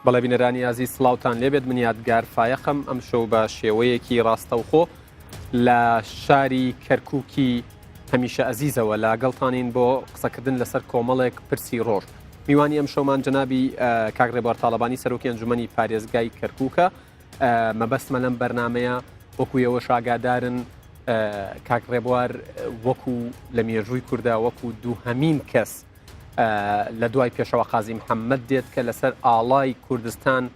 بەڵێ بینەرانی ئازیز سڵاوتان لێبێت من یادگار فایەقم ئەمشەو بە شێوەیەکی ڕاستەوخۆ لە شاری کەرکوکی هەمیشە ئەزیزەوە لەگەڵتانین بۆ قسەکردن لەسەر کۆمەڵێک پرسی ڕۆژ میوانی ئەم شەومان جەنابی کاک ڕێبوار تاڵەبانی سەرۆکی ئەنجومەنی پارێزگای کەرکوکە مەبەستمە لەم بەرنمەیە وەکو ئێوەش ئاگادارن کاک ڕێبوار وەکو لە مێژووی کووردا وەکو دووهەمین کەس لە دوای پێشەوە قازی محەممەد دێت کە لەسەر ئاڵای کوردستان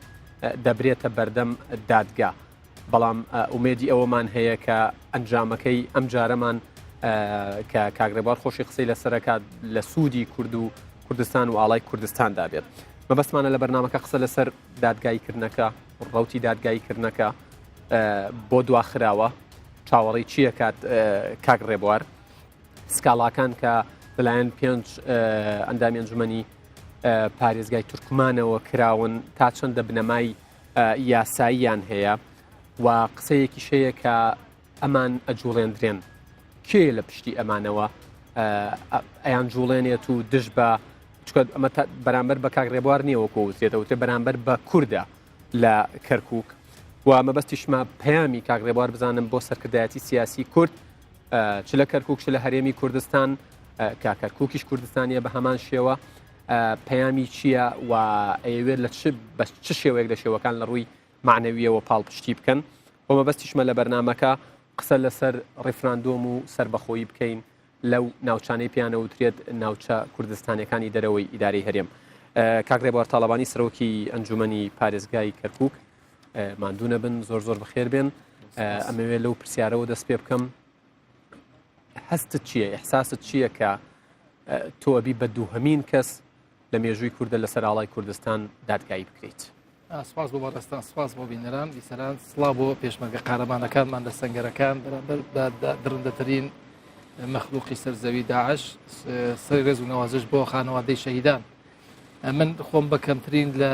دەبرێتە بەردەم دادگا بەڵام ئومێدی ئەوەمان هەیە کە ئەنجامەکەی ئەم جارەمان کە کاک ڕێبوار خۆشی قسەی لەسەرەکات لە سوودی کورد و کوردستان و ئاڵای کوردستاندا بێت مەبەستمانە لە بەرنمەکە قسە لەسەر دادگاییکردنەکە ڕوتی دادگاییکردنەکە بۆ دواخراوە چاوەڕێی چییە کات کاک ڕێبوار سکاڵاکان کە لەلایەن پێنج ئەندامی ئەنجومەنی پارێزگای تورکمانەوە کراون تا چەندە بنەمای یاساییان هەیە و قسەیەکیش هەیە کە ئەمان ئەجوڵێندرێن کێ لە پشتی ئەمانەوە ئەیان جوڵێنێت و دژ بە چکە ئەمە بەرامبەر بە کاک ڕێبوار نییە وەکۆ وترێتەوتێ بەرامبەر بە کوردە لە کەرکک و مەبەستیشمە پەیامی کاک ڕێبوار بزانم بۆ سەرکردایەتی سیاسی کورد چ لە کەرکک چ لە هەرێمی کوردستان کە کەرککیش کوردستانیە بە هەمان شێوە پەیامی چییە و ئەیەوێت لە چ بە چ شێوەیەک لە شێوەکان لە ڕووی معنەویەوە پاڵپشتی بکەن و مەبەستیشمە لە بەرنمەکە قسە لەسەر ڕیفراندۆم و سربەخۆیی بکەین لەو ناوچانەی پیانەوترێت ناوچە کوردستانەکانی دەرەوەی ئیدارەی هەرێم. کاک ڕێبوار تاڵەبانی سەرۆکی ئەنجومەنی پارێزگای کەرکک ماندوو نەبن زۆر زۆر بەخێر بێن ئەمەوێ لەو پرسیارەوە دەست پێ بکەم هەستت چییە ئیحساست چییە کە تۆ ئەبی بە دووهەمین کەس لە مێژووی کوردە لەسەر ئاڵای کوردستان دادگایی بکرێت سپاس بۆ بەڕێزتان سپاس بۆ بینەران بیسەران سڵا بۆ پێشمەرگە قارەمانەکانمان لە سنگەرەکان بەرامبەر بە دڕندەترین مەخلوقی سەرزەوی داعش سەری ڕێز و نەوازش بۆ خانەوادەی شەهیدان من خۆم بە کەمترین لە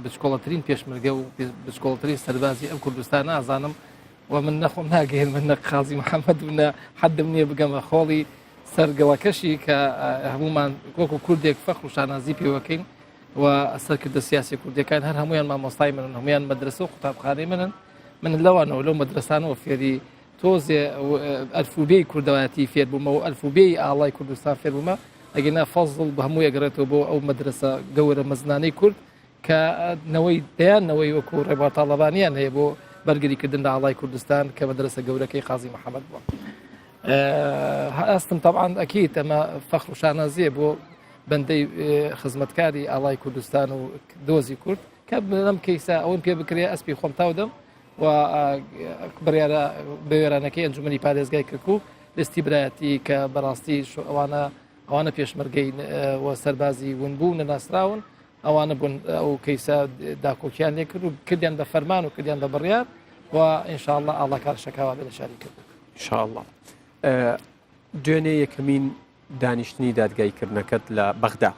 بچکۆڵەترین پێشمەرگە و بچکۆڵترین سەربازی ئەم کوردستان نازانم و من نەخۆم ناگەێن من نە قازی محەممەد و نە حەدم نییە بگەمە خۆڵی سەرگەڵەکەشی کە هەمومان وەکو کوردێک فەخر و شانازی پێوەکەین و سەرکردە سیاسی کوردەکان هەر هەمویان مامۆستای منن هەمویان مەدرسە و قوتابخانەی منن من لەوانەوە لەو مەدرسانەوە فێری تۆزێ ئەلفوبێی کوردەوایەتی فێر بوومە و ئەلفوبێی ئاڵای کوردستان فێر بوومە ئەگەنا فەزڵ بە هەموو ئەگەڕێتەوە بۆ ئەو مەدرسە گەورە مەزنانەی کورد کە نەوەی دەیان نەوەی وەکو ڕێبوار تاڵەبانیان هەیە بۆ بەرگریکردن لە ئاڵای کوردستان کە مەدرسە گەورەکەی قازی محەممەد بووە. ئاستم طبعا ئەکییت ئەمە فەخر و شانازیە بۆ بەندەی خزمەتکاری ئاڵای کوردستان و دۆزی کورد کە لەم کەیسە ئەوم پێ بکرێ ئەسپی خۆم تاودەم و بڕیارە بەوێرانەکەی ئەنجومەنی پارێزگای کەرکوک دەستی برایەتی کە بەڕاستی ئەوانە ئەوانە پێشمەرگەی و سەربازی ونبوو و نەناسراون ئەوانە بوون ئەو کەیسە داکۆکیان لێکرد و کردیان بە فەرمان و کردیان بە بڕیار و ئینشاءاللە ئاڵاکار شەکاوە بێ لە شاری کەرکوک. ئینشاءاللە. دوێنێ یەکەمین دانیشتنی دادگاییکردنەکەت لە بەغدا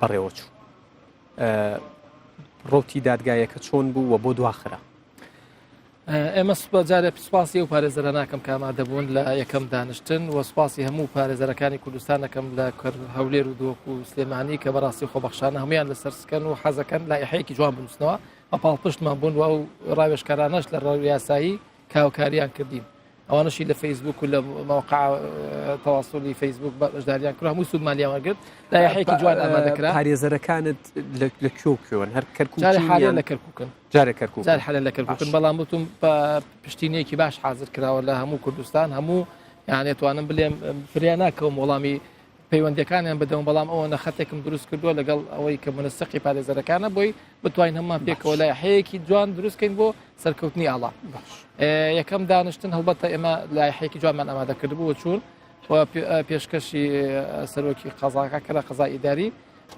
بەڕێوەچوو. ڕوتی دادگایەکە چۆن بوو و بۆ دواخرا؟ ئێمە سوپا جارێ سوپاسی ئەو پارێزەرە ناکەم کە ئامادەبوون لە یەکەم دانیشتن و سوپاسی هەموو پارێزەرەکانی کوردستان دەکەم لە هەولێر و دۆک و سلێمانی کە بەڕاستی خۆبەخشانە هەمویان لەسەر سکەن و حەزەکەن لایحەیەکی جوان بنووسنەوە و پاڵپشتمان بوون و ئەو ڕاوێژکارانەش لە ڕەوی یاسایی کاوکاریان کردین. ئەوانەشی لە فەیسبوک و لە مەوقع تەواصلی فەیسبوک بەشداریان کرد هەموو سوودمان لێ وەرگرت لایحەیەکی جوان ئامادە کرا پارێزەرەکانت لە کوێ و کوێن هەر کەرکوک جارێ حالیان لە کەرکوکن جارێ کەرکوک جارێ حالیان لە کەرکوکن بەڵام وتم پشتینەیەکی باش حاضر کراوە لە هەموو کوردستان هەموو یانێ توانم بلێم فریا ناکەوم وەڵامی پەیوەندەکانیان بدەم بەڵام ئەوە نەخەتێکم دروست کردووە لەگەڵ ئەوەی کە منسەقی پارێزەرەکانە بۆی بتوانین هەمومان پێکەوە لای حەیەکی جوان دروستکەین بۆ سەرکەوتنی ئاڵا یەکەم دانیشتن هەڵبەتە ئێمە لایحەیەکی جوانمان ئامادە کردبوو چوون و پێشکەشی سەرۆکی قەزاکە کرا قەزای ئیداری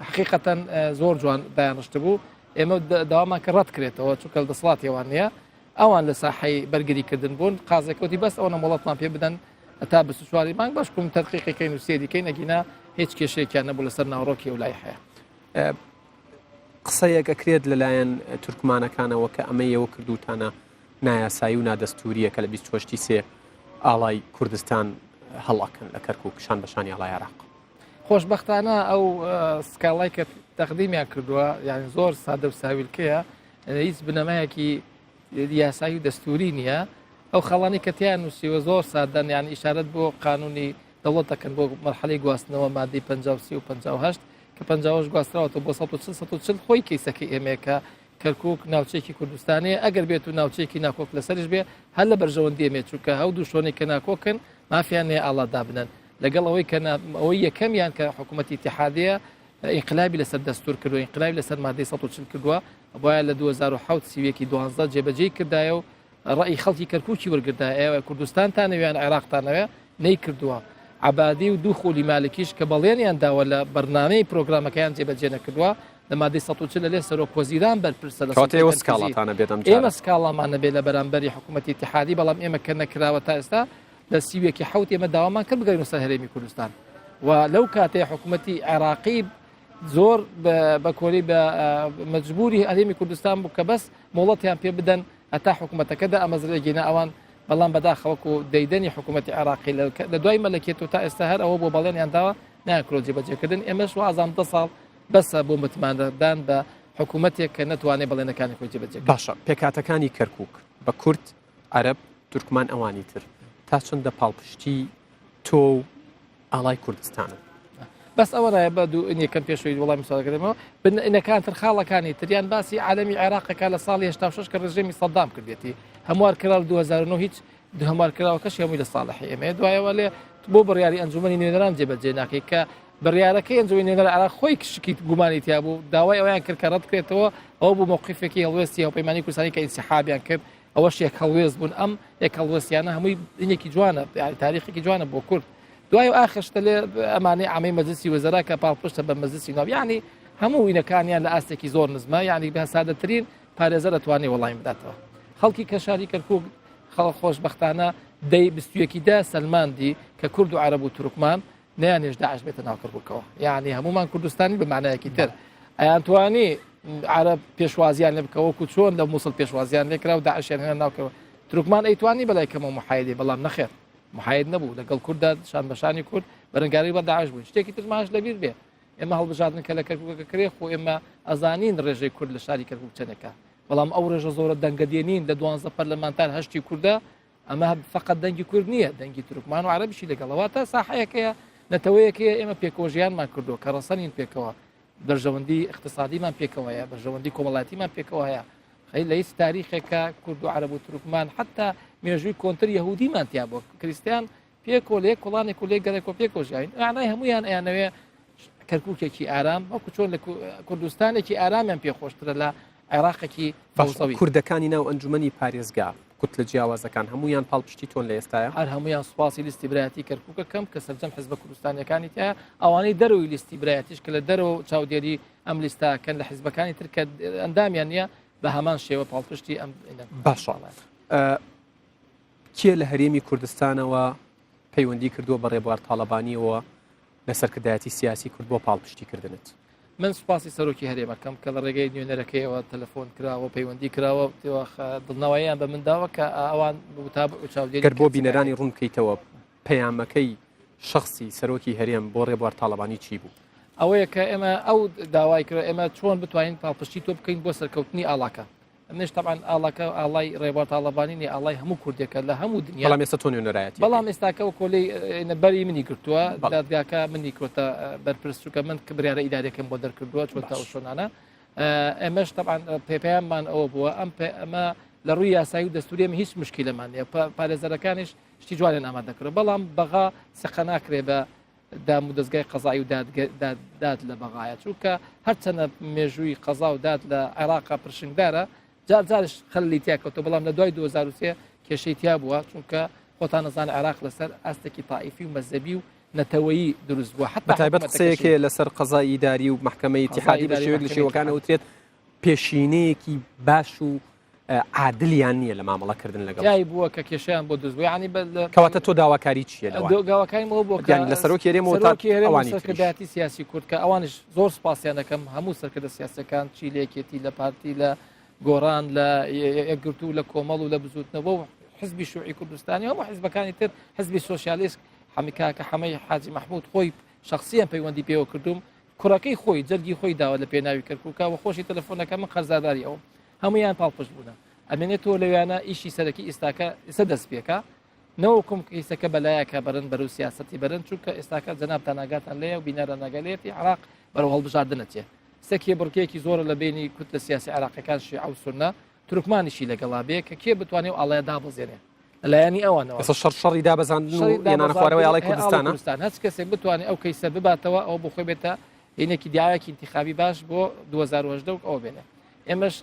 حقیقەتەن زۆر جوان دایانشت بوو ئێمە داوامان کە ڕەت کرێتەوە چونکە دەسەڵاتی ئەوان نییە ئەوان لە ساحەی بەرگریکردن بوون قازەکەوتی بەس ئەوە مۆڵەتمان پێ بدەن تا 24 مانگ باش کوم تەدقیقەکەین و سێریکەین ئەگینا هیچ کێشەیەکیان نەبوو لەسەر ناوەڕۆکی ئەو لایحەیە. قسەیەک ئەکرێت لەلایەن تورکمانەکانەوە کە ئەمە ئێوە کردوتانە نایاسایی و نادەستوریە کە لە 28 سێ ئاڵای کوردستان هەڵەکەن لە کەرکک شان بەشانی ئاڵای عراق. خۆشبەختانە ئەو سکاڵای کە تەقدیمیان کردووە یعنی زۆر سادە و ساویلکەیە، هیچ بنەمایەکی یاسایی و دەستوری نییە. ئەو خاڵانی کە تیان نووسیوە زۆر سادەن، یان ئیشارەت بۆ قانونی دەوڵەت دەکەن بۆ مەرحەلەی گواستنەوە مادەی 53 و 58 کە 58 گواستراوەتەوە بۆ 140. 140 خۆی کەیسەکەی ئێمەیە کە کەرکک ناوچێکی کوردستانەیە، ئەگەر بێت و ناوچێکی ناکۆک لەسەرش بێ هەر لە بەرژەوەندی ئێمە، چونکە هەو دوو شۆنێک کە ناکۆکن مافیان هەیە ئاڵا دابنەن. لەگەڵ ئەوەی کە ئەوەی یەکەمیان کە حکوومەتی ئیتیحادیە ئینقلابی لەسەر دەستور کردووە، ئینقلابی لەسەر مادەی 140 کردووە، بۆیە لە 2007 31 12 جێبەجێی کردایە و ڕەئی خەڵکی کەرکوکی وەرگردایە، ئێوە کوردستانتانەوێ یان عێراقتانەوێ، نەیکردووە. عەبادی و دوو خولی مالکیش کە بەڵێنیان داوە لە بەرنامەی پرۆگرامەکەیان جێبەجێ نەکردووە. لە مادەی 140 لەلێ سەرۆک وەزیران بەرپرسە لە کەواتە ئێوە سکاڵاتانە بێت ئەم جارە؟ ئێمە سکاڵامان نەبێت لە بەرامبەری حکوومەتی ئیتیحادی، بەڵام ئێمە کە نەکراوە تا ئێستا لە 31 حوت ئێمە داوامان کرد بگەینە سەر هەرێمی کوردستان و لەو کاتەی حکوومەتی عێراقی زۆر بە کۆری بە مەجبوری هەرێمی کوردستان بوو کە بەس مۆڵەتیان پێ بدەن هەتا حکوومەتەکە دامەزرێگینە ئەوان، بەڵام بەداخەوەکو دەیدەنی حکوومەتی عێراقی لە دوای مەلەکێت و تا ئێستا هەر ئەوە بۆ بەڵێنیان داوە ناکرۆ جێبەجێکردن. ئێمەش وازان 10 ساڵ بەسە بۆ متمانەدان بە حکوومەتێک کە نەتوانێت بەڵێنەکانی خۆی جێبەجێ. باشە پێکهاتەکانی کەرکک بە کورد، عەرەب، تورکمان ئەوانی تر تا چەندە پاڵپشتی تۆ و ئاڵای کوردستانن؟ بەس ئەوە رایە بە دوو یەکەم پێشوی وەڵامی سوالەکە بن ئینەکان تر خاڵەکانی تریان باسی عالەمی عێراقەکە لە ساڵی 86 کە ڕژێمی سەدام کردێتی هەموار کرا 2009 هیچ هەموار کراوەکەش هەمووی لە ساڵحی ئێمە. دوایەوە لێ بۆ بڕیاری ئەنجومەنی نوێنەران جێبەجێ ناکەی کە بڕیارەکەی ئەنجومەنی نوێنەر عێراق خۆی شکی گومانی تیا بوو، داوای ئەویان کرد کە ڕەت کرێتەوە. ئەوە بوو مەوقفێکی هەڵوێستی هاوپەیمانی کوردستانی کە ئینسحابیان کرد، ئەوەش یەک هەڵوێست بوون. ئەم یەک هەڵوێستیانە هەمووی دینێکی جوانە، یعنی تاریخێکی جوانە بۆ کورد. دوای ئاخر شتە لێ ئەمانەی عامەی مەجلسی وەزەرا کە پاڵپشتە بە مەجلسی ناو، یعنی هەموو وینەکانیان لە ئاستێکی زۆر نزمە، یعنی بە سادەترین پارێزەر ئەتوانێ وەڵامی بداتەوە. خەڵکی کە شاری کەرکوک خەڵک خۆشبەختانە دەی 21 دا سەلماندی کە کورد و عەرەب و تورکمان نەیانێش داعش بێتە ناو کەرکوکەوە، یعنی هەمومان کوردستانی بە معنایەکی تر ئەیانتوانی عەرەب پێشوازیان لێ بکە وەکو چۆن لە مووسڵ پێشوازیان لێکرا و داعشیان هێنا ناوکەوە. تورکمان ئەیتوانی بەلای کەمەوە محایدی، بەڵام نەخێر محاید نەبوو، لەگەڵ کورددا شان بەشانی کورد بەرەنگاری بە داعش بوون. شتێکی تر ماش لەبیر بێ، ئێمە هەڵبژاردن کە لە کەرکووکەکە کرێ، خۆ ئێمە ئەزانین ڕێژەی کورد لە شاری کەرکووک چەندێکە، بەڵام ئەو ڕێژە زۆرە دەنگە دێنین لە 12 پەرلەمانتار هەشتی کوردە، ئەمە فقط دەنگی کورد نییە، دەنگی تورکمان و عەرەبیشی لەگەڵەوە. تا ساحەیەکەیە نەتەوەیەکەیە ئێمە پێکەوە ژیانمان کردووە کە ڕەسەنین پێکەوە، بەرژەوەندی اقتصادیمان پێکەوە هەیە، بەرژەوەندی کۆمەڵاتیمان پێکەوە هەیە. خەی لە هیچ تاریخێکە کورد و عەرەب و تورکمان حتا مێژووی کۆنتر یەهودیمان تیا بووە، کریستیان پێکەوە لە یەک کوڵانێک و لێک گەرەکەوە پێکەوە ژیاوین. معنای هەمویان ئەیانەوێ کەرکوکێکی ئارام، وەکو چۆن لە کوردستانێکی ئارامیان پێخۆشترە لە عێراقێکی فەوزەوی. کوردەکانی ناو ئەنجومەنی پارێزگا کوتلە جیاوازەکان هەمویان پاڵپشتی تۆن لە ئێستایا؟ هەر هەمویان. سوپاسی لیستی برایەتی کەرکوکەکەم کە سەرجەم حزبە کوردستانیەکانی تیا، ئەوانەی دەرەوەی لیستی برایەتیش کە لە دەرەوە چاودێری ئەم لیستاکەن لە حزبەکانی تر کە ئەندامیان نییە بە هەمان شێوە پاڵپشتی ئەم باشە. کێ لە هەرێمی کوردستانەوە پەیوەندی کردووە بە ڕێبوار تاڵەبانیەوە لە سەرکردایەتی سیاسی کورد بۆ پاڵپشتی کردنت؟ من سوپاسی سەرۆکی هەرێمەکەم کە لە ڕێگەی نوێنەرەکەیەوە تەلەفۆن کراوە، پەیوەندی کراوە، دڵنەوەیان بە من داوە کە ئەوان متابع و چاودێری. گەر بۆ بینەرانی ڕوون بکەیتەوە پەیامەکەی شخصی سەرۆکی هەرێم بۆ ڕێبوار تاڵەبانی چی بوو؟ ئەوەیە کە ئێمە ئەو داوای کرد ئێمە چۆن بتوانین پاڵپشتی تۆ بکەین بۆ سەرکەوتنی ئاڵاکە. ئەمنیش تەبعەن ئاڵاکە ئاڵای ڕێبوار تاڵەبانی نیە، ئاڵای هەموو کوردێکە لە هەموو دنیا. بەڵام ئێستا تۆ نوێنەرایەتی بەڵام ئێستاکە و کۆلەی بەری منی گرتووە، دادگاکە منی کۆتە بەرپرس، چونکە من بڕیارە ئیداریەکەم بۆ دەرکردووە چۆتە ئەو شوێنانە. ئێمەش تەبعەن پێپەیاممان ئەوە بووە ئەم ئەمە لە ڕووی یاسایی و دەستوری ئێمە هیچ مشکلەمان نییە، پارێزەرەکانیش شتی جوانیان ئامادە کردووە، بەڵام بەغا سقە ناکرێ بە دام و دەزگای قەزایی و داد لە بەغایە، چونکە هەرچەنە مێژووی قەزا و داد لە عێراقا پرشنگدارە، جار جارش خەلی تیا کەوتووە، بەڵام لە دوای 2003 کێشەی تیا بووە، چونکە خۆتان نەزان عێراق لەسەر ئاستێکی تائیفی و مەزەبی و نەتەوەیی دروست بووە، حتا بەتایبەت قسەیەک هەیە لەسەر قەزای ئیداری و مەحکەمەی ئیتیحادی بە شێوەیەک لە شێوەکان ئەوترێت پێشینەیەکی باش و عادلیان نییە لە مامەڵەکردن لەگەڵ جای بووە کە کێشیان بۆ دروست بوو. یعنی کەواتە تۆ داواکاری چییە لەوان؟ داواکاریم ئەوە بووە یان لە سەرۆکی هەرێمەوە تا سەرۆکی هەرێم و ئەوانی تریش. سەرکردایەتی سیاسی کورد کە ئەوانیش زۆر سوپاسیان دەکەم، هەموو سەرکردە سیاسیەکان چی لە یەکێتی، لە پارتی، لە گۆڕان، لە یەکگرتوو، لە کۆمەڵ و لە بزووتنەوە و حزبی شوعی کوردستانی، هەموو حزبەکانی تر، حزبی سۆسیالیست، حەمی کاکە حەمەی حاجی مەحموود خۆی. شخصیان پەیوەندی پێوە کردوم کوڕەکەی خۆی جەرگی خۆی داوە لە پێناوی کەرکووکە و خۆشی تەلەفۆنەکە من قەرزاداری ئەوم هەمویان پاڵپشت بوونە ئەمێنێتەوە لەویانە ئیشی سەرەکی ئێستاکە ئێستا دەست پێکە نەوەکم کەیسەکە بەلایەکە بەرن بەرەو سیاسەتی بەرن چونکە ئێستاکە جەنابتان ئاگاتان لێیە و بینەران ئاگا لێیەتی عێراق بەرەو هەڵبژاردن ئەچێ ئێستا کێبڕکێیەکی زۆرە لە بینی کوتلە سیاسی عێراقیەکان شیعە و سوننە تورکمانیشی لەگەڵا بێ کە کێ بتوانێ و ئاڵایە دابەزێنێ لەلایەنی ئەوانەوە ئێستا شەڕ شەڕی دابەزاندن و هێنانە خوارەوەی ئاڵای کوردستانە کوردستان هەچ کەسێک بتوانێت ئەو کەیسە بباتەوە ئەو بۆ خۆی بێتە هینێکی دیایەکی انتخابی باش بۆ 2018 و ئەوە بێنێ ئێمەش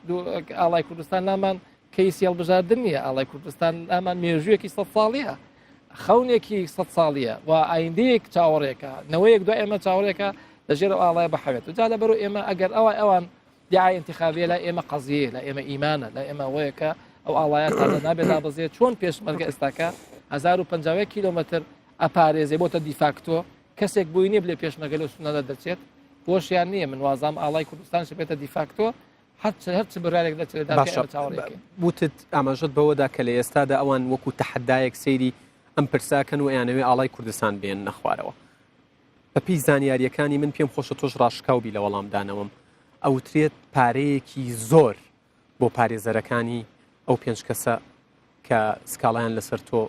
ئاڵای کوردستان لامان کەیسی هەڵبژاردن نییە، ئاڵای کوردستان لامان مێژوویەکی سە ساڵیە، خەونێکی سە ساڵیە و ئایندەیەک چاوەڕێکە، نەوەیەک دوای ئێمە چاوەڕێکە لەژێر ئەو ئاڵایە بحەوێت. جا لەبەرو ئێمە ئەگەر ئەوای ئەوان دیعای ئینتخابیە لای ئێمە قەزیەیە، لای ئێمە ئیمانە، لای ئێمە ئەوەیە کە ئەو ئاڵایە تازە نابێت دابەزێت. چۆن پێشمەرگە ئێستاکە 1051 کیلۆمەتر ئەپارێزێ بۆتە دیفاکتۆ، کەسێک بۆی نییە بلێ پێشمەرگە لەو سنوورانە دەرچێت، بۆشیان نییە. من وازام ئاڵای کوردستانش بێتە دیفاکتۆ، هەرچ بڕیارێک دەچێت لە دادگای ئێمە چاوەڕێ بکەین. وتت ئاماژەت بەوەدا کە لە ئێستادا ئەوان وەکو تەحەدایەک سەیری ئەم پرسە کەن و ئەیانەوێ ئاڵای کوردستان بێننە خوارەوە. بەپێی زانیارییەکانی من پێم خۆشە تۆش ڕاشکاو بی لە وەڵامدانەوەم. ئەوترێت پارەیەکی زۆر بۆ پارێزەرەکانی ئەو پێنج کەسە کە سکاڵایان لەسەر تۆ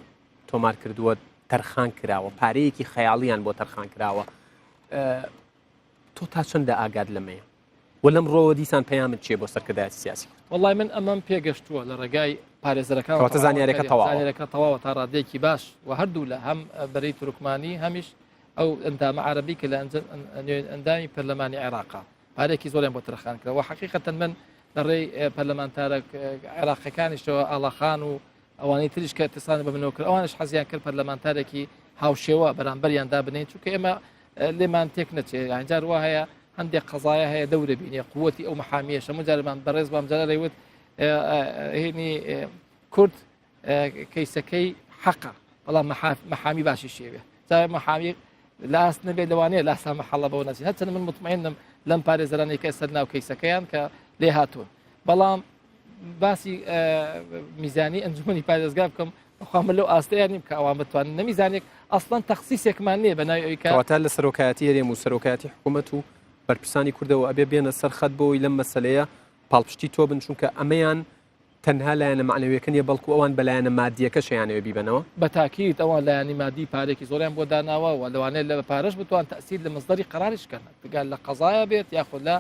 تۆمار کردووە تەرخان کراوە، پارەیەکی خەیاڵیان بۆ تەرخان کراوە. تۆ تا چەندە ئاگات لەمەیە؟ و لەم ڕۆوە دیسان پەیامت چیە بۆ سەرکردایەتی سیاسی کورد؟ وەڵای من ئەمەم پێگەشتووە لە ڕێگای پارێزەرەکان کەواتە زانیاریەکە تەواوە. زانیاریەکە تەواوە تا ڕادەیەکی باش و هەردوو لە هەم بەرەی تورکمانی هەمیش ئەو ئەندامە عەرەبی کە لە ئەندامی پەرلەمانی عێراقا پارێکی زۆریان بۆ تەرخان کرا و حەقیقەتەن من لە ڕێی پەرلەمانتارە عێراقەکانیشەوە ئاڵاخان و ئەوانەی تریش کە اتصالیان بە منەوە کرد ئەوانش حەزیان کرد پەرلەمانتارێکی هاوشێوە بەرامبەریان دابنێن چونکە ئێمە لێمان تێک نەچێ یان جار وا هەیە هەندێک قەزایە هەیە دەورە بینێ قوتی ئەو محامیە شەمە جارمان بەڕێز بام جارە دەیوت هێنی کورد کەیسەکەی حەقە بەڵام محامی باشی شێوێ جا محامی لاست نەبێت لەوانەیە لاسا مەحەڵە بەوە نەچین هەرچەند من مطمئنم لەم پارێزەرانەی کە سەر ناو کەیسەکەیان کە لێ هاتوون بەڵام باسی میزانی ئەنجومی پارێزگا بکەم بەخوا من لەو ئاستەیا نیم کە ئەوان بتوانن نە میزانێک ئەسڵەن تەخسیسێکمان نییە بە ناوی ئەوی کە کەواتە لە سەرۆکایەتی هەرێم و سەرۆکایەتی حکوومەت و بەرپرسانی کوردەوە ئەبێ بێنە سەر خەت بۆی لەم مەسەلەیە پاڵپشتی تۆ بن چونکە ئەمەیان تەنها لایەنە مەعنەویەکە نیە بەڵکو ئەوان بە لایەنە مادیەکەش ئەیانەوێ بیبەنەوە. بە تاکید ئەوان لایەنی مادی پارەیەکی زۆریان بۆ داناوە و لەوانەیە لە پارەش بتوان تەئسیر لە مەسدەری قەراریش بکەن گەر لە قەزایە بێت یاخود لە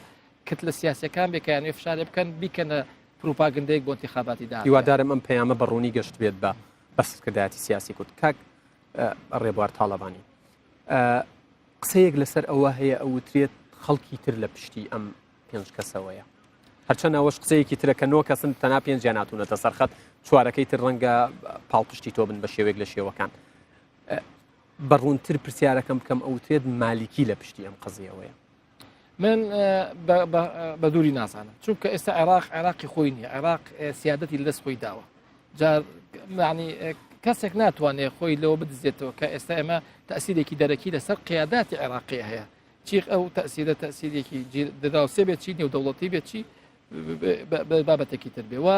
کتلە سیاسیەکان بێ کە یانەوێ فشارێ بکەن بیکەنە پروپاگندەیەک بۆ انتخاباتی داهاتوو. هیوادارم ئەم پەیامە بە ڕوونی گەشت بێت بە بە سەرکردایەتی سیاسی کورد. کاک ڕێبوار تاڵەبانی قسەیەک لەسەر ئەوە هەیە ئەوترێت خەڵکی تر لە پشتی ئەم پێنج کەسەوەیە. هەرچەند ئەوەش قسەیەکی ترە کە نۆ کەسن تەنها پێنجیان هاتوونەتە سەرخەت چوارەکەی تر ڕەنگە پاڵپشتی تۆ بن بە شێوەیەک لە شێوەکان. بە ڕوونتر پرسیارەکەم بکەم ئەوترێت مالیکی لە پشتی ئەم قەزیەوەیە. من بە دووری نازانم چونکە ئێستا عێراق عێراقی خۆی نییە عێراق سیادەتی لەدەست خۆی داوە جار معنی کەسێک ناتوانێت خۆی لەوە بدزێتەوە کە ئێستا ئێمە تەسیرێکی دەرەکی لەسەر قیاداتی عێراقی هەیە چیخ ئەو تەسیرە تەسیرێکی دراوسێ بێت چی نێودەوڵەتی بێت چی بابەتێکی تر بێ و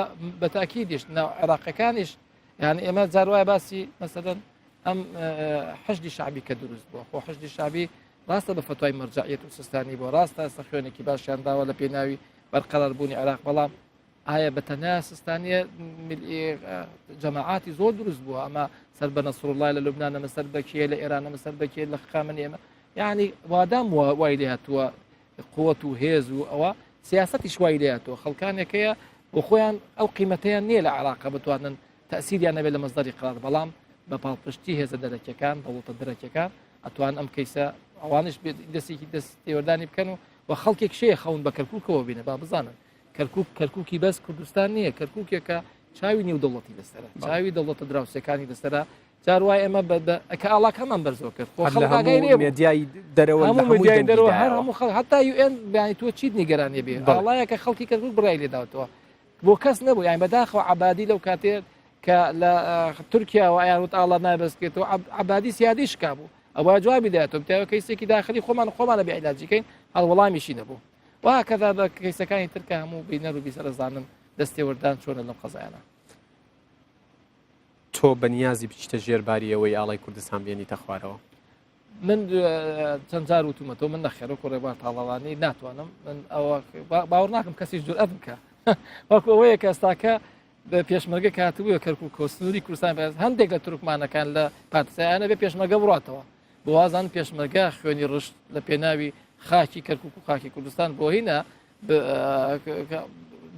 بە تاکیدیش ناو عێراقەکانیش یان ئێمە جاروایە باسی مەسەدەن ئەم حەشدی شعبی کە دروست بووە خۆ حەشدی شعبی ڕاستە بە فەتوای مەرجەعیەت و سیستانی بووە، ڕاستە ئێستا خوێنێکی باشیان داوە لە پێناوی بەرقەرار بوونی عێراق، بەڵام ئایا بە تەنیا سیستانیە جەماعاتی زۆر دروست بووە، ئەمە سەر بە نەسروڵای لە لوبناان، ئەمە سەر بە کێ لە ئێران، ئەمە سەر بە کێ لە خامنەئی، ئەمە یعنی وادام وای لێ هاتووە قوت و هێز و ئەوە سیاسەتیش وای لێ هاتووە خەڵکانێک هەیە بۆ خۆیان ئەو قیمەتەیان نییە لە عێراقە بتوانن تەئسیریان نەبێت لە مەسدەری قەرار بەڵام بە پاڵپشتی هێزە دەرەکیەکان دەوڵەتە دەرەکیەکان ئەتوان ئەم کەیسە ئەوانش دەستێکی دەست تێوەردانی بکەن و و خەڵکێک شەیە خەون بە کەرکووکەوە بینە با بزانن کەرکوک کەرکوکی بەس کوردستان نییە کەرکوکێکە چاوی نێو دەوڵەتی لەسەرە چاوی دەوڵەتە دراوسەکانی لەسەرە جار وای ئێمە کە ئاڵاکەمان بەرزەوە کرد خۆ مێدیای دەرەوە هەموو مێدیای دەرەوە هەر هەموو خەڵ هەتا یوئێن بیانی تۆ چیت نیگەرانیە بێ ئاڵایەکە خەڵکی کەرکوک بڕای لێداوتەوە بۆ کەس نەبوو یان بەداخەوە عبادی لەو کاتێ کە لە تورکیاوە ئەیان وت ئاڵا نابەستێتەوە عبادی سیادی شکا بوو ئەوە جوابی دایەتەوە بتاوە کەیسێکی داخلی خۆمان خۆمانە بێ عیلاجیکەین هەڵ وەڵامیشی نەبوو وهکذا بە کەیسەکانی تر کە هەموو بینەر و بیسەرەزانن دەستێوەردان چۆنە لەم قەزایانە. تۆ بەنیازی بچیتە ژێر باری ئەوەی ئاڵای کوردستان بێنیتە خوارەوە؟ من چەند جار وتومەتەوە من نەخێرە وەکو ڕێبوار تاڵەبانی ناتوانم من ئەوە باوەڕ ناکەم کەسیش جورئەت بکە وەکو ئەوەیە کە ئێستاکە بە پێشمەرگە کاتبووە کەرکک و سنووری کوردستان بەس هەندێک لە تورکمانەکان لە پارتسایانە بێ پێشمەرگە بڕاتەوە بۆوازان پێشمەرگە خوێنی ڕشت لە پێناوی خاکی کەرکک و خاکی کوردستان بۆ هینە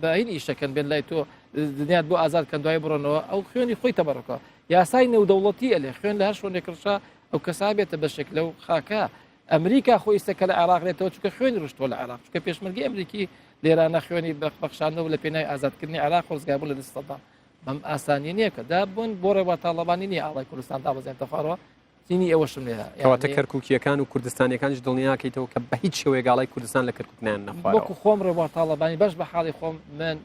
بە هین ئیشەکەن بێن لای تۆ دنیات بۆ ئازاد کەن دوای بڕۆنەوە ئەو خوێنی خۆی تەبەڕکە یاسای نێودەوڵەتی ئەلێ خوێن لە هەر شوێنێک ڕشا ئەو کەسا بێتە بەشێک لەو خاکە ئەمریکا خۆی ئیستا کە لە عێراق لێتەوە چونکە خوێنی ڕشتووە لە عێراق چونکە پێشمەرگەی ئەمریکی لێرانە خوێنی بەخشاندەوە لە پێناوی ئازادکردنی عێراق و ڕزگاربوون لە دەست سەدام بەم ئاسانی نییە کە دا بوون بۆ ڕێبا تاڵەبانی نییە ئاڵای کوردستان دابەزێنتە خوارەوە چینی ئەوەشم لێ کەواتە کەرکوکیەکان و کوردستانیەکانیش دڵنیاکەیتەوە کە بە هیچ شێوەیەک ئاڵای کوردستان لە کەرکوک نایەن نەخوارەوە. وەکو خۆم ڕێبوار تاڵەبانی بەش بە حاڵی خۆم من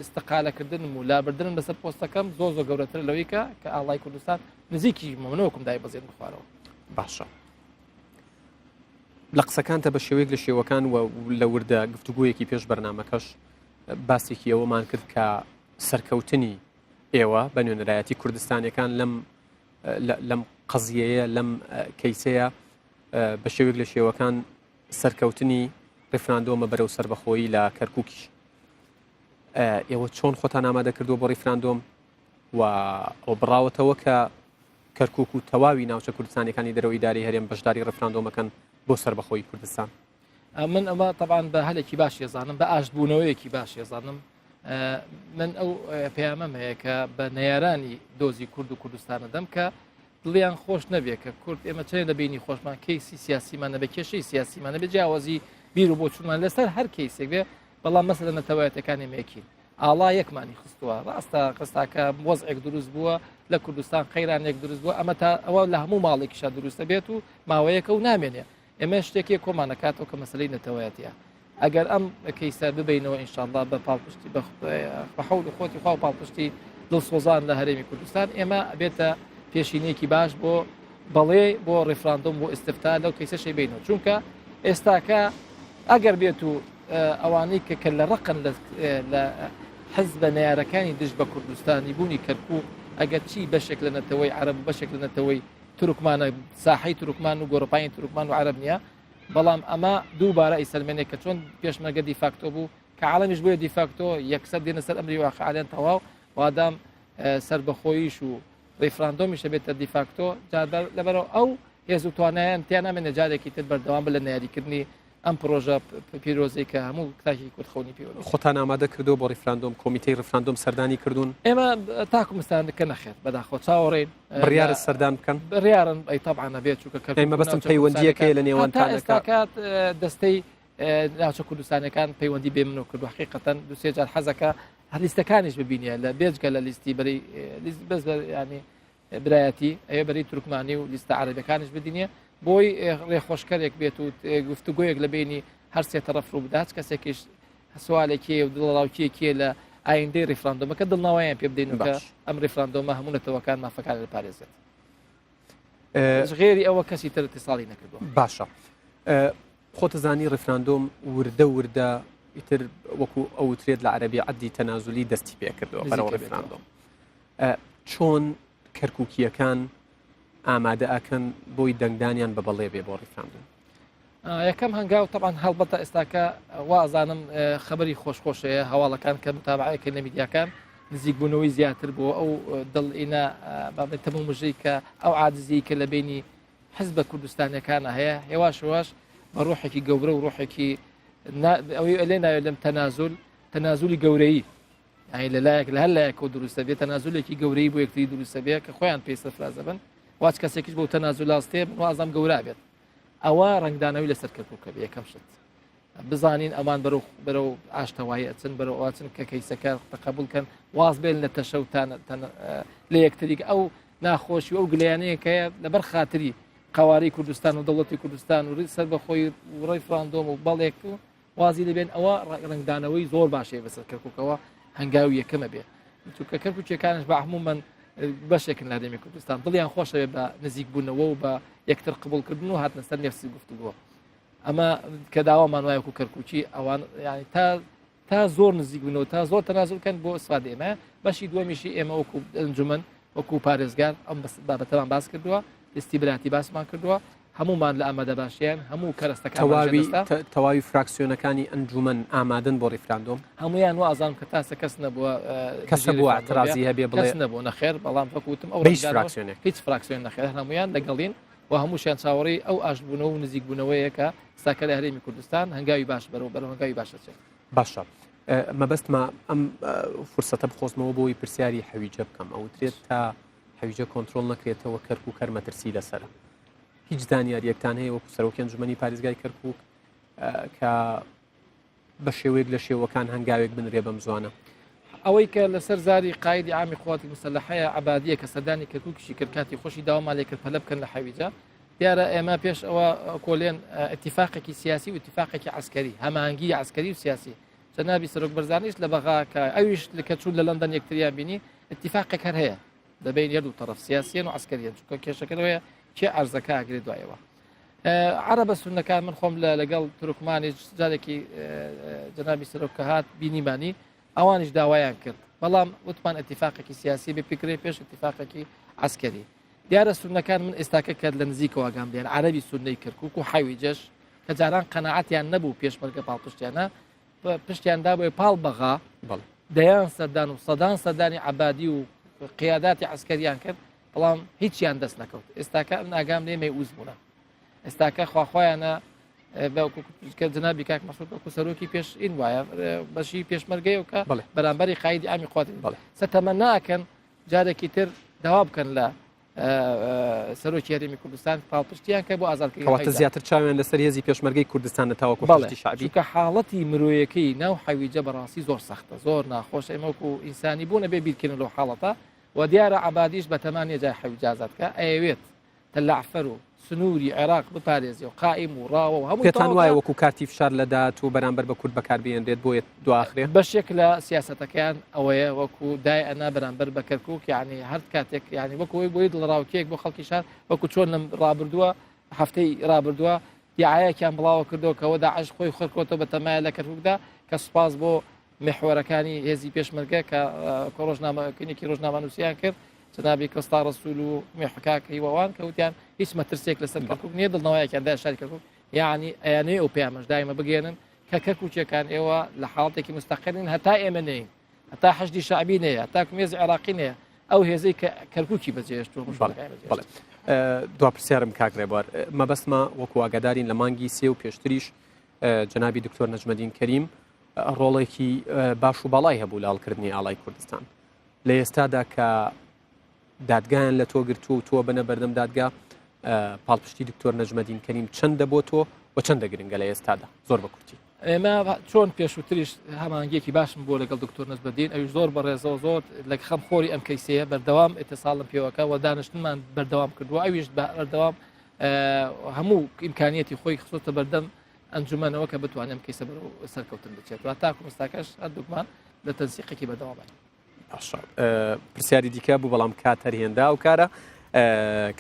استقالەکردنم و لابردنم لەسەر پۆستەکەم زۆر زۆر گەورەترە لەوەی کە کە ئاڵای کوردستان نزیکی مەمنۆکم دای بەزێن بخوارەوە. باشە لە قسەکانتە بە شێوەیەک لە شێوەکان و لە وردە گفتوگویەکی پێش بەرنمەکەش باسێکی ئەوەمان کرد کە سەرکەوتنی ئێوە بە نوێنەرایەتی کوردستانەکان لەم لەم قەزیەیە لەم کەیسەیە بە شێوەیەک لە شێوەکان سەرکەوتنی ڕیفراندۆمە بەرەو سربەخۆیی لە کەرکووکیش ئێوە چۆن خۆتان ئامادە کردووە بۆ ڕیفراندۆم و ئەو بڕاوەتەوە کە کەرکک و تەواوی ناوچە کوردستانەکانی دەرەوە ئیداری هەرێم بەشداری ڕفراندۆمەکەن بۆ سربەخۆی کوردستان. من ئەمە تەبان بە هەلێکی باش ێزانم بە ئاشتبوونەوەیەکی باش ێزانم من ئەو پەیامەم هەیە کە بە نەیارانی دۆزی کورد و کوردستانە دەم کە دڵیان خۆش نەبێ کە کورد ئێمە چێن لە بینی خۆشمان کەیسی سیاسیمان نەبێ کێشەی سیاسیمان نەبێ جیاوازی بیر و بۆچوونمان لەسەر هەر کەیسێک بێ بەڵام مەسەلە نەتەوایەتەکانی مێکین ئاڵا یەکمانی خستووە ڕاستە قستاکە وەزعێک دروست بووە لە کوردستان قەیرانێک دروست بووە ئەمە تا ئەوە لە هەموو ماڵێکیشا دروستە بێت و ماوەیەکە و نامێنێ ئێمە شتێکی کۆمانەکاتەوە کە مەسلەی نەتەوەیەتە ئەگەر ئەم کەیسە ببینەوە ئینشاءاللە بە پاڵپشتی بە حەول و خۆتی خوا و پاڵپشتی دڵسۆزان لە هەرێمی کوردستان ئێمە بێتە پێشینەیەکی باش بۆ بەڵێ بۆ ڕیفراندۆم بۆ ئستفتا لەو کەیسەشی بینەوە چونکە ئێستاکە ئەگەر بێت و ئەوانەی کە کە لە ڕقن لە حزبە نەیارەکانی دژ بە کوردستانی بوونی کەرکوک ئەگەر چی بەشێک لە نەتەوەی عەرەب و بەشێک لە نەتەوەی تورکمانە ساحەی تورکمان و گۆڕپانی تورکمان و عەرەب نییە بەڵام ئەمە دووبارە ئیسەلمێنێک کە چۆن پێشمەرگە دیفاکتۆ بوو کە عالەمیش بۆیە دیفاکتۆ یەکسەر دێنە سەر ئەمری واقع تەواو وادام سەربەخۆیش و ڕیفراندۆمیش دەبێتە دیفاکتۆ لەبەرەوە ئەو هێز و توانایان تیا نامێنێ جارێکی تر بەردەوام بە لە نەیاریکردنی ئەم پرۆژە پیرۆزەی کە هەموو تاکی کورد خەونی پێوە دەبینێت. خۆتان ئامادە کردووە بۆ ڕیفراندۆم؟ کۆمیتەی ڕیفراندۆم سەردانی کردوون؟ ئێمە تاکو مستان کە نەخێر بەداخەوە چاوەڕێین. بڕیارە سەردان بکەن؟ بڕیارن ئەی تەبعەن ئەبێت چونکە کەرکوک ئەی مەبەستم پەیوەندییەک هەیە لە نێوانتان هەتا ئێستا کات دەستەی ناوچە کوردستانەکان پەیوەندی بێ منەوە کردو حقیقەتەن دوو سێ جار حەزەکە هەر لیستەکانیش ببینە لە بێجگە لە لیستی بەری لیست بەس ینی برایەتی ئەوێ بەری تورکمانی و لیستە عەرەبەکانیش بدینێ بۆی ڕێخۆشکەرێک بێت و گفتوگۆیەک لە بینی هەر سێ تەڕەف ڕوو بدات کەسێکیش سوالێکی و دڵەڕاوکیەکیە لە ئایندەی ڕیفراندۆمەکە دڵنەوەیان پێ بدەین کە ئەم ڕیفراندۆمە هەموو نەتەوەکان مافەکان دەپارێزێت غێری ئەوە کەسی تر اتصالی نەکردووە باشە خۆتەزانی ڕیفراندۆم وردە وردە ئیتر وەکو ئەوترێت لە عەربی عەدی تەنازلی دەستی پێکردەوە بەرەوە ڕیفراندۆم چۆن کەرکوکییەکان ئامادە ئەکەن بۆی دەنگدانیان بە بەڵێ بێ بۆ ڕیفراندۆم؟ یەکەم هەنگاو تەبان هەڵبەتە ئێستاکە وازانم خبری خۆشخۆشەیە هەواڵەکان کە متابعەکە لە میدیاکان نزیکبوونەوەی زیاتر بۆ ئەو دڵ ئینا بابەت تەمە مژەی کە ئەو عادزی کە لە بینی حزبە کوردستانەکانە هەیە هێواش هێواش بە ڕۆحێکی گەورە و ڕۆحێکی ئەوەی لێ ناوێت لەم تەنازول تەنازولی گەورەی یانی لە لایەک لە هەر لایەکەوە دروستە بێ تەنازولێکی گەورەی بۆ یەکتری دروستە بێ کە خۆیان پێی سەرفراز بن واچ کەسێکیش بۆ تەنازولاستێ وازم گەورا بێت ئەوە ڕنگدانەوەی لەسەر کەرکووکە بێ یەکەم شت بزانین ئەمان بەرەو بەرەو ئاشتەوایی ئەچن بەرەو ئەچن کە کەیسەکە تەقبول کەن واز بێن لە تەشە و لە یەکتریک ئەو ناخۆشی و ئەو گلیانەیەکەیە لەبەر خاتری قوارەی کوردستان و دەوڵەتی کوردستان و سەر بەخۆی ڕێفراندۆم و بەڵێک و وازی لێبێن ئەوە ڕەنگدانەوەی زۆر باشەیە بەسەر کەرکووکەوە هەنگاوی یەکەمە بێ چونکە کەرکووکیەکانش بە عموما بەشێکن لە هەرێمی کوردستان دڵیان خۆشەوێ بە نزیکبوونەوە و بە یەکتر قبولکردن و هاتنە سەر نفسی گفتوگۆ ئەمە کە داوامان وایە وەکو کەرکووکی ئەوان ینی تا تا زۆر نزیک بنەوە تا زۆر تەنازل کەن بۆ ئیسفادە ئێمە بەشی دووەمیشی ئێمە وەکو ئەنجومەن وەکو پارێزگار ئەم بابەتەمان باس کردووە. لیستی براتی باسمان کردووە هەموومان لە ئامادەباشیان هەموو کەرەستەکان تەواوی تەواوی فراکسیۆنەکانی ئەنجومەن ئامادەن بۆ ڕیفراندۆم هەمویان و ئازان کە تاسە کەس نەبووە کەس بووە اعترازی هەبێ بڵێ نەبوو نەخێر بەڵام وەکوتم ئەو هیچ فراکسیۆنێک هیچ فراکسیۆن نەخێر هەمویان لەگەڵین و هەمووشیان چاوەڕێی ئەو ئاشتبوونەوە و نزیکبوونەوەیە کە ساکە لە هەرێمی کوردستان هەنگاوی باش بەرەو بەرەو هەنگاوی باش دەچێت. باشە مەبەستمە ئەم فرسەتە بخۆزمەوە بۆی پرسیاری حەویجە بکەم ئەوترێت تا حەویجە کۆنترۆڵ نەکرێتەوە کەرکوک هەر مەترسی لەسەرە هیچ زانیاریەکتان هەیە وەکو سەرۆکی ئەنجومەنی پارێزگای کەرکوک کە بە شێوەیەک لە شێوەکان هەنگاوێک بنرێ بەم زوانە. ئەوەی کە لەسەر زاری قایدی عامی قواتی مسەلەحەیە عەبادیە کە سەردانی کەرکوکیشی کرد کاتی خۆشی داوامان لێ کرد پەلە بکەن لە حەویجە دیارە ئێمە پێش ئەوە کۆلێن اتفاقێکی سیاسی و اتفاقێکی عسکەری هەماهەنگی عسکەری و سیاسی جەنابی سەرۆک بەرزانیش لە بەغا کە ئەویش کە چوون لە لەندەن یەکتریان بینی اتفاقێک هەر هەیە دەبین یەدوو تەرەف سیاسیەن و عسکەریەن چونکە کێشەکە لەوەیە کێ ئەرزەکە ئەگرێت دوایەوە عەرەبە سوننەکان من خۆم لە لەگەڵ تورکمانیش جارێکی جەنابی سەرۆک کە هات بینیمانی ئەوانیش داوایان کرد بەڵام وتمان اتفاقێکی سیاسی بێ پکرێ پێش اتفاقێکی عسکەری دیارە سوننەکان من ئێستاکە کرد لە نزیکەوە گام دیار عەربی سونەی کەرکک و حەویجەش کە جاران قەنەعەتیان نەبوو پێشمەرگە پاڵپشتیانە پشتیان دابووە پاڵ بەغا دەیان سەردان و سەدان سەردانی عبادی و قیاداتی عسکەریان کرد بەڵام هیچیان دەست نەکەوت ئێستاکە ئەم ئاگام لێ مەیئوس بوونە ئێستاکە خواخوایانە کە جنابی کاک مەسعود وەکو سەرۆکی پێش ئین وایە بەشی پێشمەرگەیە و کە بەرامبەری قایدی ئامی قوات بڵێ سەتەمە ناکەن جارێکی تر داوا بکەن لە سەرۆکی هەرێمی کوردستان پاڵپشتیان کە بۆ ئازادکردنەوە زیاتر چاویان لەسەر هێزی پێشمەرگەی کوردستان تاوەکو حەشدی شەعبی کە حاڵەتی مرۆیەکەی ناو حەویجە بەڕاستی زۆر سەختە زۆر ناخۆش ئێمەکو ئینسانی بوون بێ بیرکردن لەو حاڵەتە وە دیارە عەبادیش بەتەما نیە جای حەویجە ئازاد کا ئەیەوێت تەلەعفەر و سنوری عێراق بپارێزێ و قائیم و ڕاوە و هەمووی پێتان تەواو وایە کا. وەکو کارتی فشار لە داهاتوو بەرامبەر بە کورد بەکار بهێنرێت بۆیە دواخرێ؟ بەشێک لە سیاسەتەکەیان ئەوەیە وەکو دای ئەنا بەرامبەر بە کەرکوک یانی هەر کاتێک یانی وەکو ئەوەی بۆی دڵەڕاوکێیەک بۆ خەڵکی شار وەکو چۆن لەم ڕابردووە هەفتەی ڕابردووە دیعایەکیان بڵاوە کردەوە کەەوە داعش خۆی خەرکۆتەوە بە تەمایە لە کەرکوکدا کە سوپاس بۆ میحوەرەکانی هێزی پێشمەرگە کە ڕۆژنامەکەێکی ڕۆژنامەنووسیان کرد جنابی کۆستا ڕسول و میحکاک هیوەوان کە وتیان هیچ مەترسێک لەسەر کەرکک نییە دڵنەوەیەکیان دا شاری کەرکک یعنی ئەیانەیە ئەو پەیامەش دایمە بگەێنن کە کەرکوکیەکان ئێوە لە حاڵەتێکی مستەقلین هەتا ئێمە نین هەتا حەشدی شعبی نەیە تا هێزی عێراقی نەیە ئەو هێزەی کە کەرککی بەجێهێشتووە دوا پرسیارم کاک ڕێبوار مەبەستمە وەکو ئاگادارین لە مانگی سێ و پێشتریش جەنابی دکتۆر نەجمەدین کەریم ڕۆڵێکی باش و باڵای هەبوو لە هەڵکردنی ئاڵای کوردستان لە ئێستادا کە دادگایان لە تۆ گرتووە و تۆ بنە بەردەم دادگا پاڵپشتی دکتۆر نەجمەدین کەریم چەندە بۆ تۆ و چەندە گرنگە لە ئێستادا زۆر بە کورتی ئێمە چۆن پێشووتریش هەمانگیەکی باشم بۆ لەگەڵ دکتۆر نەجمەدین ئەویش زۆر بەڕێزەوە زۆر لە خەم خۆری ئەم کەیسەیە بەردەوام ئەتەساڵم پێوەکە و دانیشتنمان بەردەوام کردووە ئەویش بەردەوام هەموو ئیمکانیەتی خۆی خستۆتە بەردەم ئەنجومەنەوە کە بتوانێت ئەم کەیسە بەرەو سەرکەوتن بچێت و تاکو مستاکەش هەردووکمان لە تەنسیقێکی بەردەوامین. باشە پرسیاری دیکە بوو بەڵام کات هەر هێندا ئەو کارە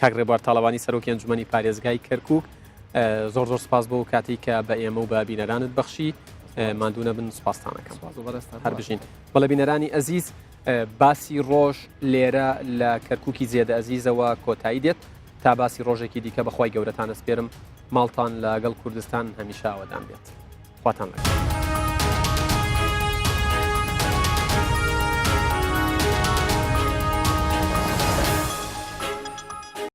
کاک ڕێبوار تاڵەبانی سەرۆکی ئەنجومەنی پارێزگای کەرکک زۆر زۆر سپاس بۆ کاتی کە بە ئێمە و بە بینەرانت بەخشی ماندوو نەبن سپاستانەکەم هەر بژین بەڵێ بینەرانی ئەزیز باسی ڕۆژ لێرە لە کەرککی زێدە ئەزیزەوە کۆتایی دێت تا باسی ڕۆژێکی دیکە بەخوای گەورەتان ئەسپێرم ماڵتان لەگەڵ کوردستان هەمیشە ئاوەدان بێت خواتان لەگەڵ.